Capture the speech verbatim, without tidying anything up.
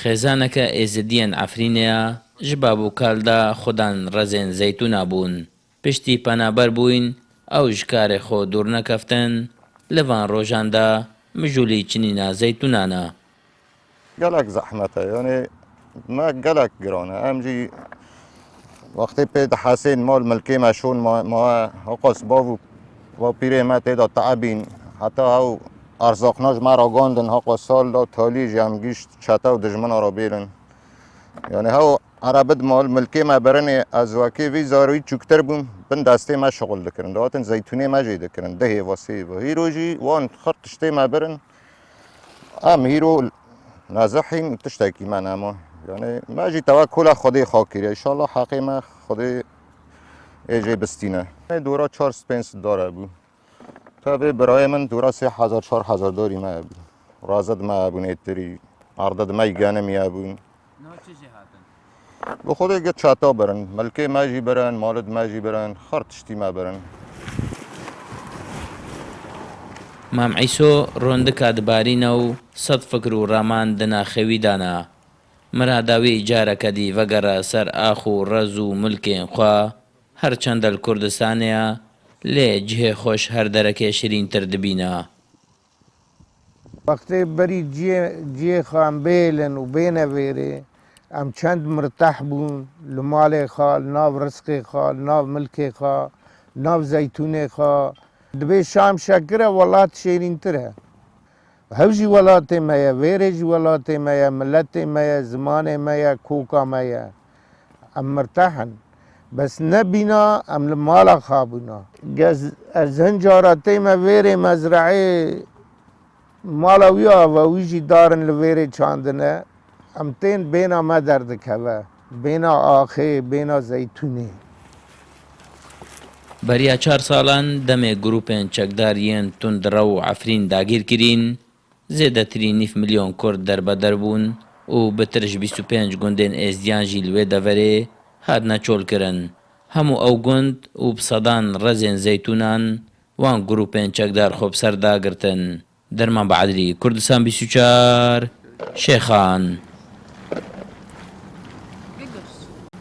Xêzaneke Êzidiyên Efrînê ya ji bab û kal de xudan rezên zeytûna bûn. Piştî penaber bûyîn, ew ji karê xwe dûr nekeftin, li van rojan de mijûlî çinîna zeytûnan e. Gelek zehmet e, yanî me gelek giran e. Em jî wextê pê dihesên mal milkê me şûn ma, ma hoqas bav û bapîrê me tê de teebîn. Heta ew erzaqna ji me ragandin, hoqas sal da talî jî em gîşt çete û dijmina re bêlin. Yanî hew erebid mal milkê me birinê, ez wekê vî zarî çûktir bûm, bin destê me şixul dikirin. Dihatin zeytûnê me jê dikirin, dihê ve sê ve. Hîro jî wan xir tiştê me birin. Em hîro nezihîn û tiştekî me nema. Yanî me jî tewekula Xwedê xwe kiriye. Înşallah heqê me Xwedê ê jê bistîne. Dora çar pênc sed dara bû. Tevê birayê min dora sê hezar çar hezar darî me hebû. Razid me hebûn êtirî. Ardid me genim hebûn. Niha çi jê hatin? Bi Xwedê gi çata birin. Milkê me jî birin, malid me jî birin. Xir tiştî me birin. Mam Îso rondika dibarîne û sed fikir û raman di naxê wî de ne. Mirada wî careke dî vegere ser ax û rez û milkên xwe, her çend li Kurdistanê ye, lê cihê xweş her derekê şirîntir dibîne. Wextê berî ciyê, ciyê xwe em bêlin û bêne vêrê, em çend mirteh bûn li malê xwe, li nav rizqê xwe, li nav milkê xwe, li nav zeytûnê xwe. Dibê şam şekir e, welat şêrîntir e. Hev jî welatê me ye, vêrê jî welatê me ye, miletê me ye, zimanê me ye, koka me ye. Em mirteh in. Bes nebîna, em li mala xwe bûna. Gez, ez hin cara tême vêrê mezreeyê mala wî ava, wî jî darin li vêrê çandine. Em tên bêna me derdikeve. Bêna axê, bêna zeytûnê. Beriya çar salan demê grûpên çekdar yên tundrew û Efrîn dagîr kirîn, zêdetirî nîv milyon Kurd derbeder bûn û bitir ji bîst û pênc gundên Êzdiyan jî li wê deverê hatine çolkirin. Hemû ew gund û bi sedan rezên zeytûnan wan grûpên çekdar xwe bi ser dagirtin. Derman Beedilî, Kurdistan bîst û çar, Şêxan.